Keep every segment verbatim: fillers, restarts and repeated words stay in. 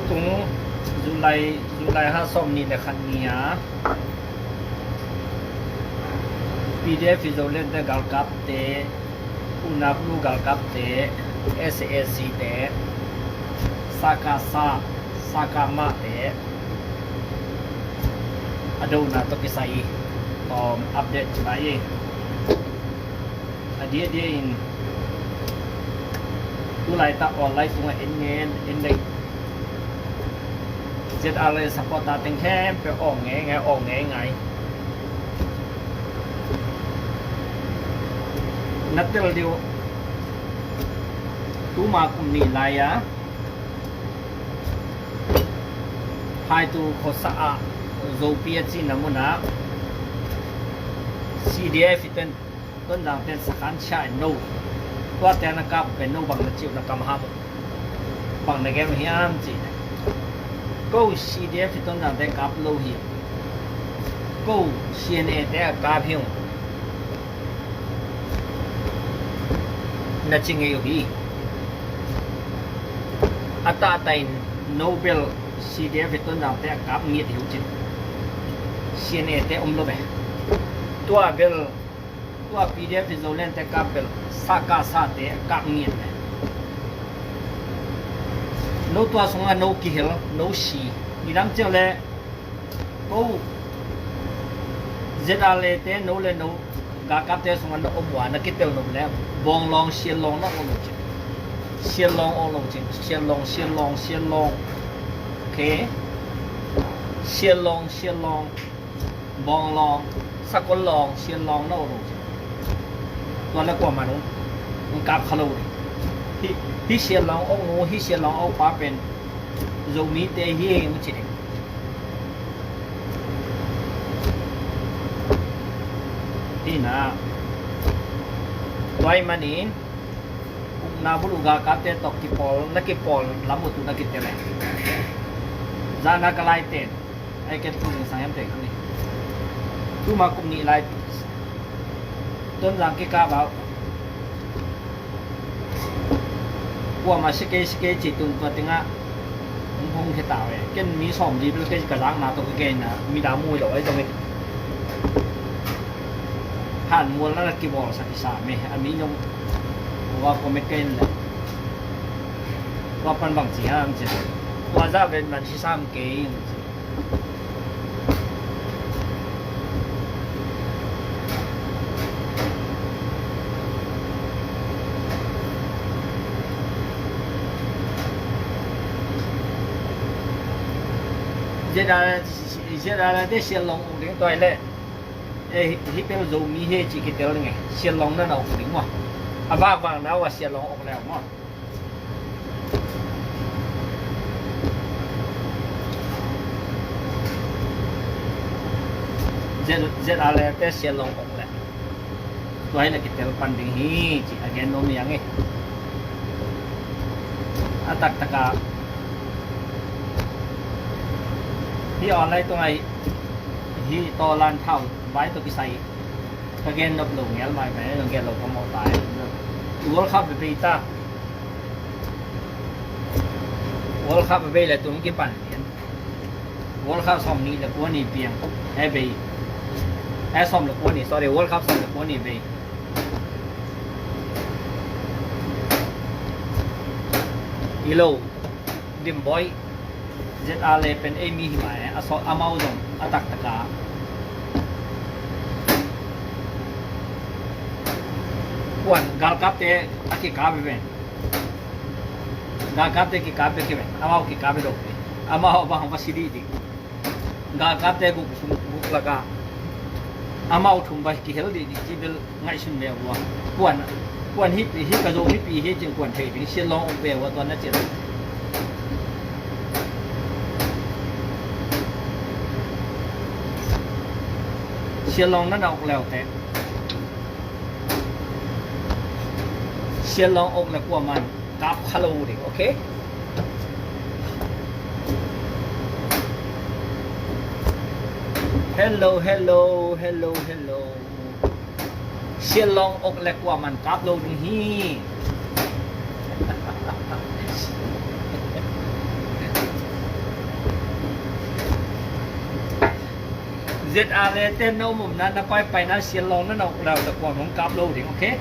Tung July, July ha sawm nih le khat ni a PDF i Zoland te galkapte, Unablu galkapte, SAC te, Sakasa, Sakama te a dona tawh kisai tawm update ci mai. A diadia in tulaitak online tungah en ngen en dei. ZRA supporter teng khempeuh aw ngei ngai, aw ngei ngai. Na tel dih uh, tuma kum nih lai-a Phaitu khuasa ah Zopi a cihna munah CDF i ten Tonzang ten sakhan chia in no, tuate na kap pen no bang na cih uh na kam ham uh. Bang na gen uh hiam cih leh, ko CDF i Tonzang te kap lo hi. Ko CNA te a kap hi uh, na ci ngei uh hi. A tahtah in no bel CDF i Tonzang te a kap ngiat hi uh cin. CNA te om lo ve. Tua bel, tua PDF i Zoland te kap bel, Sakasa te kap ngiat ve. No tua sungah no kihel, no si. Midang ciang le, ko ZRA te no le no galkapte sungah na om uh a, na kitel nop le, Bawnglawng, Sianlawng na om lo cin. Sianlawng om lo cin. Sianlawng, Sianlawng, Sianlawng. Okay. Sianlawng, Sianlawng. Bawnglawng, Sakonlawng, Sianlawng na om lo cin. Tua le kuamah nung kap kha lo ding. Hih, hih Sianlawng awknu, hih Sianlawng awkpa pen Zomite hi hong ci ding. Hih na, tua ahih manin ukna bulu galkapte tawh kipawl, na kipawl lam uh tu na kitel e. Zana ka laiten ai ken tu ning sang hiam teng ni. Tuma kum nih lai Tonzang kikap ah kuamah si kei si kei ci tun tua tengah hong hong khia ta ve. Ken mi sawmli bel kei ka zakna tawh ka genna mi dah mu lo ai zong hi. Han mual na kibawlsak kisa me a mi zong wa comment kei le. Tua pan bang ci hang ci. Tua za ven man si sam kei. ZRA, ZRA te Sianlawng uk ding tua hi leh. Eh, hih pel Zomi hi ci kitel ding e. Sianlawng na na uk ding maw. A vakvak na uh a Sianlawng uk le uh maw. ZRA te Sianlawng uk le. Tua hi na kitel pan ding hi ci a gen nuam hi ang e. A taktak a hih online tungah hih tawlan thau vai tawh kisai ka gen nop lo ngel mai mai, nong gen lo ka mawh tai. World Cup bei ta. World Cup bei le tung kipan lian. World Cup sawm nih le kua ni piang. E bei. E sawm le kua ni, sorry, World Cup sawm le kua ni bei. I lo. Dimboi, ZRA le pen ei mi hi mah e, a sawt amau zong a taktak a. Kuan galkapte a kikap hi ven. Galkapte kikap bek hi ven. Amau kikap hi lo. Amau a bang va si dih ding. Galkapte guk sung guk laka amau thum bai kihel dih dih ci bel ngaihsun ve ua. Kuan, kuan hih pi, hih ka zo hih pi hi cin kuan thei ding Sianlawng uk ve ua tua na cin. Sianlawng na na uk leute. Sianlawng uk le kuaman kap kha lo ding, okay? Hello, hello, hello, hello. Sianlawng uk le kuaman kap lo ding hi. Z R A te na um um na, na paipaina sial lawng na na uk leu ta kuamah hong kap lo ding, okay?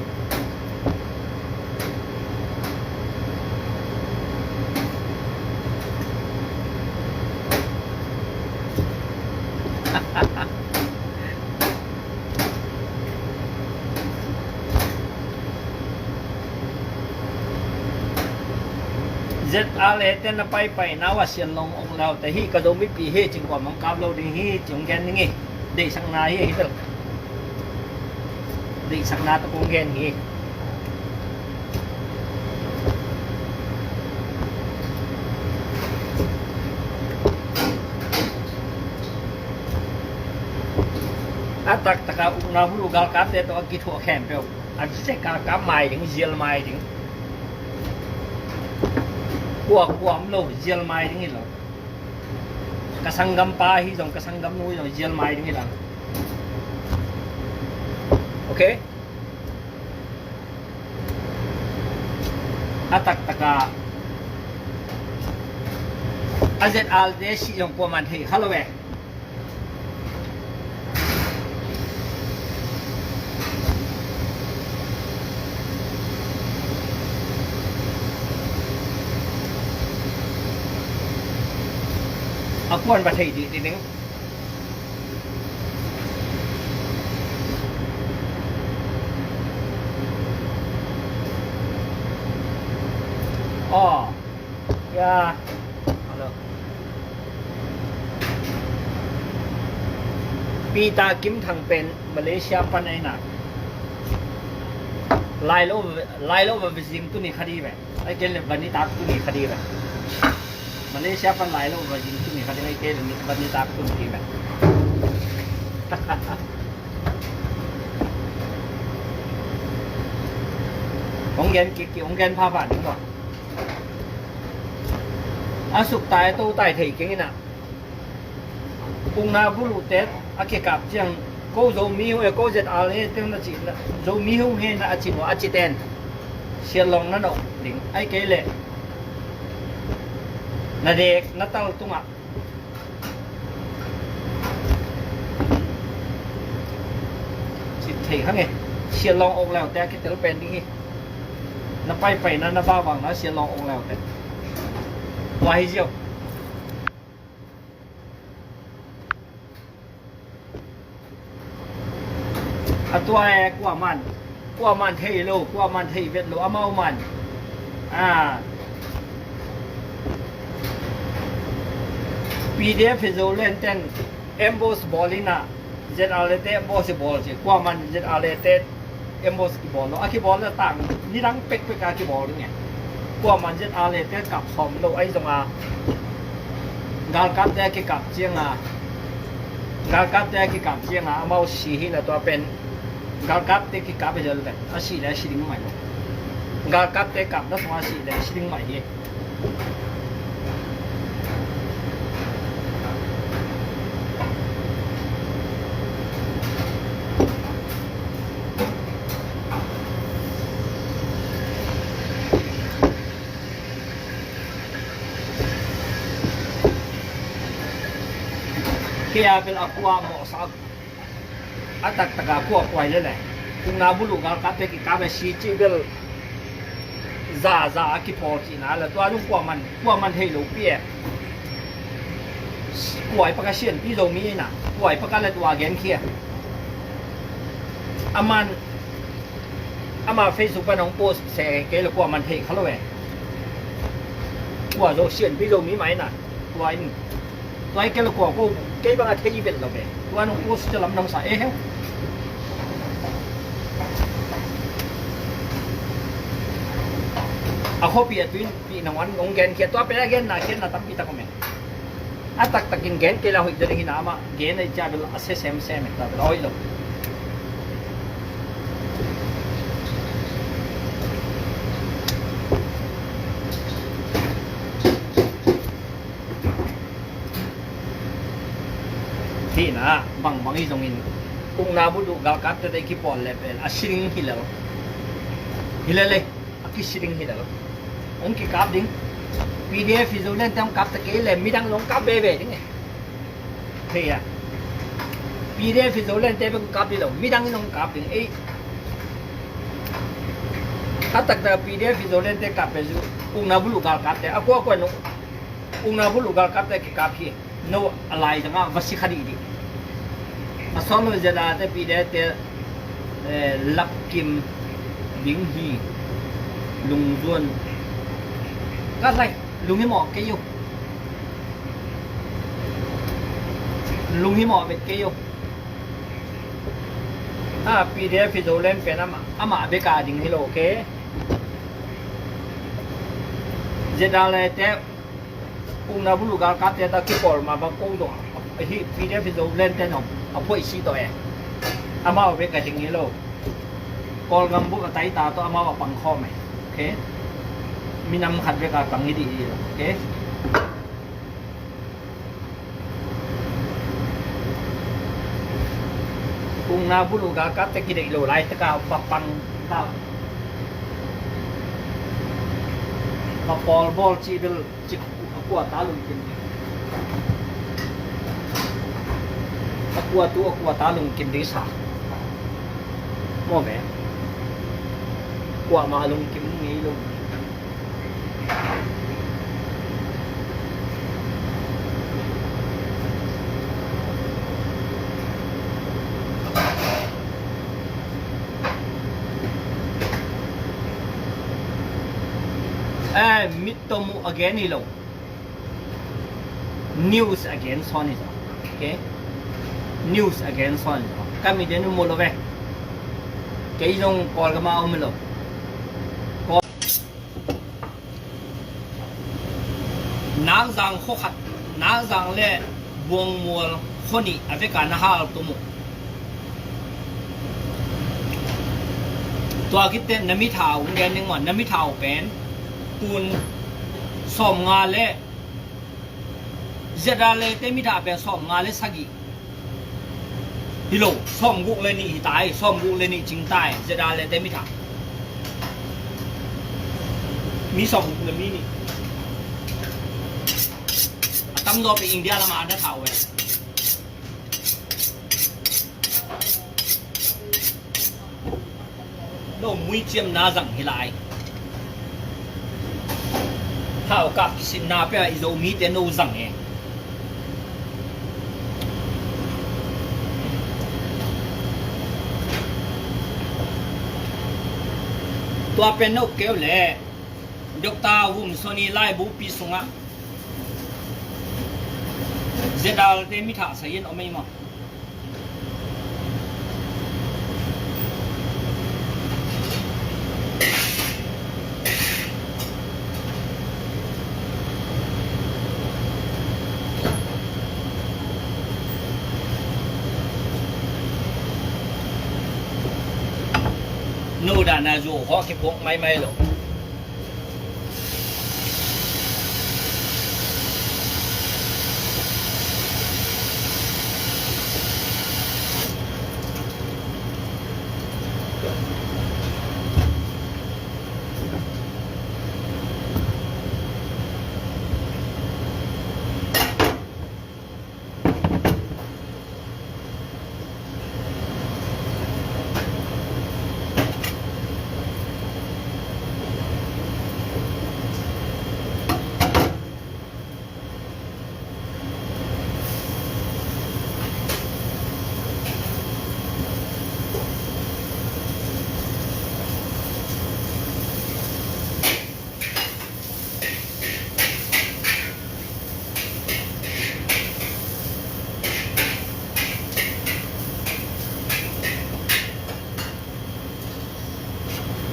Z R A te na paipaina uh a sial lawng uk leu ta hi, ka Zomipi hi cih kuamah hong kap lo ding hi, cih hong gen ding hi. Deihsakna hi, hi bel. Deihsakna tawh kong gen hi. A taktak a ukna bul uh galkapte tawh a kithuah khempeuh a zek a kap mai ding, zial mai ding. Kua kua om lo, zial mai ding hi lo. Ka sanggampa hi zong, ka sanggamnu hi zong, zial mai ding hi lo. Okay? A taktak a, a Z R A te sih zong kuaman thei kha lo ve. A kuan va thei dih dih ding. Aw. Ya. Hello. Peter Kim Thang pen Malaysia pan ahi na. Lai lo, lai lo va zing tuni kha dih ve. Ai kei le va nitak tuni kha dih ve. Malaysia pan lai lo va zing tuni kha dih ve. Ai kei le va nitak tuni kha dih ve. Hong gen kik kik, hong gen phapha ding lo. A suk tai to tai thei keng in ah. Ukna buluh te a kikap ciang ko Zomi hong e, ko Z R A te hong na cih na, Zomi hong he na a cih uh a cih ten sial lawng na na uk ding. Ai kei le na dek na tal tungah cih thei kha nge. Sial lawng uk leu te a kitel pen ding hi. Na paipaina, na bawlna sial lawng uk leu te. Tua hi ziau. A tua e kuaman, kuaman thei lo, kuaman thei vet lo, amau man. A, P D F hi zo lenten ambush bawl in ah, Z R A te ambush bawl ci, kuaman Z R A te ambush kibawl lo. A kibawl na tang nidang pekpek a kibawl ding e. Kuaman Z R A te kap sawm lo ahi zong a, galkapte a kikap ciang a, galkapte a kikap ciang a amau si hi na tua pen. Galkapte kikap a hi lo pen a si le a si ding mah hi lo. Galkapte kap na sung a si le a si ding mah hi. Kei a bel a kua mawhsak a taktak a kua kua hi lele. Ukna buluh galkapte kikap e si cih bel za za a kipawl cihna le tua zong kuaman, kuaman thei lo pi e. Kuai paka sianpi Zomi ina kuai paka le tua genkhia. Aman ama Facebook pan hong post se kei le kuaman thei kha lo e. Kua zo sianpi Zomi mai na tua in. Tua hi kei le kua ko kei bang a thei vet lo ve. Tua nong post te lam nang sa e heu. A khuapi a tuin pi nang wan nong gen kia tua pen a gen na gen na tampi tak om e. A taktakin gen kei la hoih dering hi na amah gen a i cia bel a se semsem e tua bel a hoih lo. Hih na bangbang hi zongin ukna buluh galkapte te kipawl le pen a si ding hi lel. Hi lel e, a kisi ding hi lel. Hong kikap ding. P D F hi zo len te hong kap ta kei le midang zong kap veve ding e. Thei a. P D F i Zolandte bek kap ding lo, midang in hong kap ding ei. A taktak P D F i Zolandte kap pen zu, ukna bulu galkapte a kuakua in ukna bulu galkapte kikap hi. No a lai zangah va si kha dihdih. A sawt lo ZRA te P D F te, eh, lapkim ding hi. Lungzuan ka lai lunghimawh kei uh. Lunghimawh vet kei uh. A P D F i Zoland pen amah, amah bek a ding hi lo, okay? ZRA te ukna bulu galkapte ta kipawl mah bang ko dong. Ahi P D F i Zolandte nong a phuaih si tawh e. Amau bek a ding hi lo. Kawlgam bup a taita tawh amau a pang khawm e. Okay? Minam khat bek a pang hi dih hi lo. Okay? Ukna bulu galkapte kideih lo laitak a va pang ta. Va pawl bawl cih bel cik a kua ta lungkim ding. A kua tu a kua ta lungkim ding sa. Maw ve. Kuamah lungkim ngei lo. Eh, mit tawh muh a gen hi lo. News against hon hi zaw. Okay? News against hon hi zaw. Ka mit in mu lo ve. Kei zong Kawlgam ah om hi lo. Kawl-, Nakzang khua khat, Nakzang le Buangmual khua nih a vek a na hal tum uh. Tua khit teh na mithau hong gen ding maw, na mithau pen tun sawmnga le ZRA le te mithau pen sawmnga le sagih. Hi lo, sawmguk le nih hi ta hi, sawmguk le nih cing ta hi, ZRA le te mithau. Mi sawmguk le mi nih. A tamzaw pen India lamah a na thau ve. No mui ciamna zang hi lai. Thau kap kisinna pia i Zomite no zang e. Tua pen no keu le Doctor Vum Soni laibupi sungah ZRA te mithah sayin om ei maw? No dan a zuau khawh kipuak maimai lo.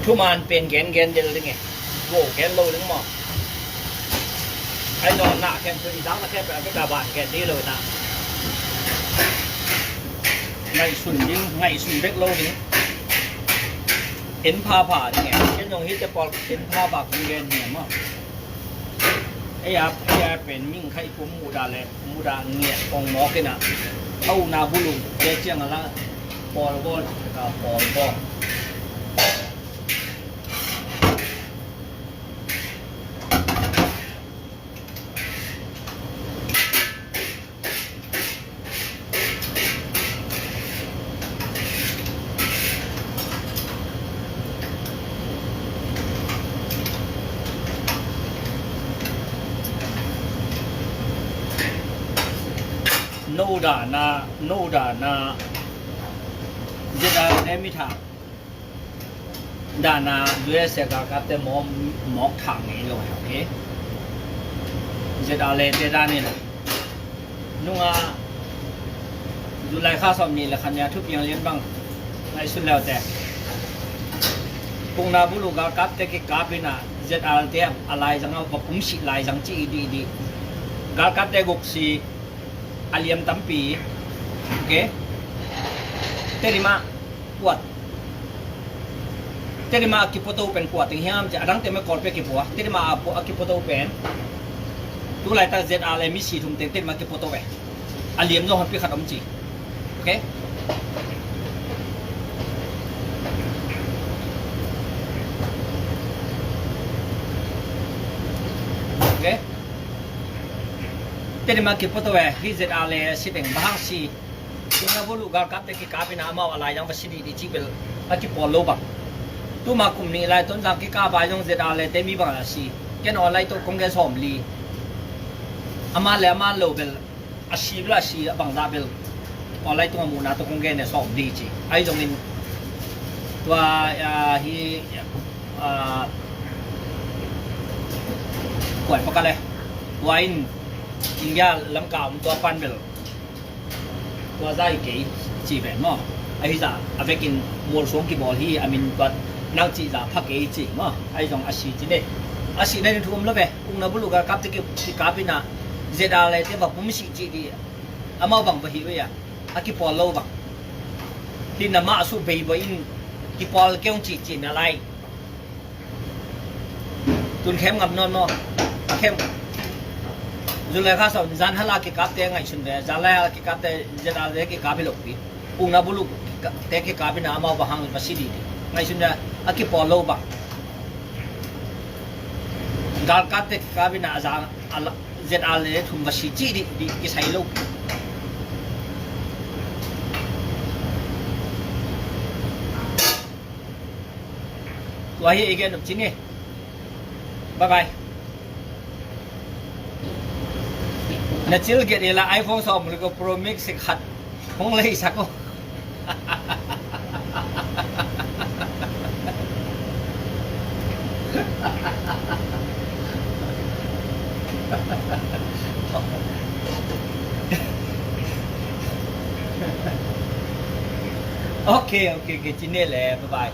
Thuman pen gen gen del ding e. Go gen lo ding maw? Ai no na ken tu i dang na ken pe a ka ban gen di lo na. Ngaihsun ding, ngaihsun bek lo ding. En phapha ding e. Ken zong hite pawl en phapha kong gen ding e maw? Ei a, ei a pen ming khai kum muda le, muda ngiat kong mawk ina. Au na bulu, te ciang ala, pawl bawl, ka pawl bawl. No dahna, no dahna, Z R te mi thah dahna, U S A galkapte mawk, mawk thah ngei lo, okay? Z R te dan in nungah July kha sawm nih le khat ni a thupiang lian bang ngaihsun leute. Pukna buluh galkapte kikap in a Z R te a laizang a va pumsih laizang ci i dih dih. Galkapte guk si, a liam tampi. Okay? Tedim ah kuat. Tedim ah a kipuato pen kua teng hiam ci a, a dangte mah Kawlpi a kipua. Tedim ah a pu-, a kipuato pen tu laitak Z R le mi si thum teng Tedim ah kipuato ve. A liam zong honpi khat om ci. Okay? Okay? Tedim ah kipuato ve, hih Z R le si teng bang hang si. Pukna buluh galkapte kikap in a amau a laizang va si dih dih cih bel a kipawl lo bang. Tuma kum nih lai Tonzang kikap a zong Z R le te mi bang a si. Ken online tawh kong gen sawmli. Amah le amah lo bel a si bel a si a bangzah bel online tungah muhna tawh kong gen e sawmli ci. Ahi zongin tua, ah, hi, ah, kuai pakal e. Tua in India lamka om tua pan bel tua zah hi kei ci ve maw. Ahi zah a vekin mualsuang kibawl hi, a min tua nang cih zah pha kei ci maw. Ahi zong a si ci ne. A sihna ding thu om lo ve. Pukna buluh galkapte ki, kikap in a Z R le te va pumsih cih dih. Amau bang va hi ve a, a kipawl lo bang. Hih na mah a suh bei bawh in kipawl kei ung cih cih na lai. Tun khem ngam nawn maw? Khem. July kha sawm zan hala kikapte ngaihsun ve. Zan lai hala kikapte Z R te kikap hi lo pi. Pukna buluh te kikap in a amau bang hang va si dih dih. Ngaihsun ve a kipawl lo bang. Galkapte kikap in a zan a la-, Z R le thum va si cih dih dih kisai lo. Tua hi i gen nop ci ni. Bye bye. Na cil giat i la iPhone sawm le ko Pro Max khat hong lei sak ko. Okay, okay, okay, ci ni le, bye bye.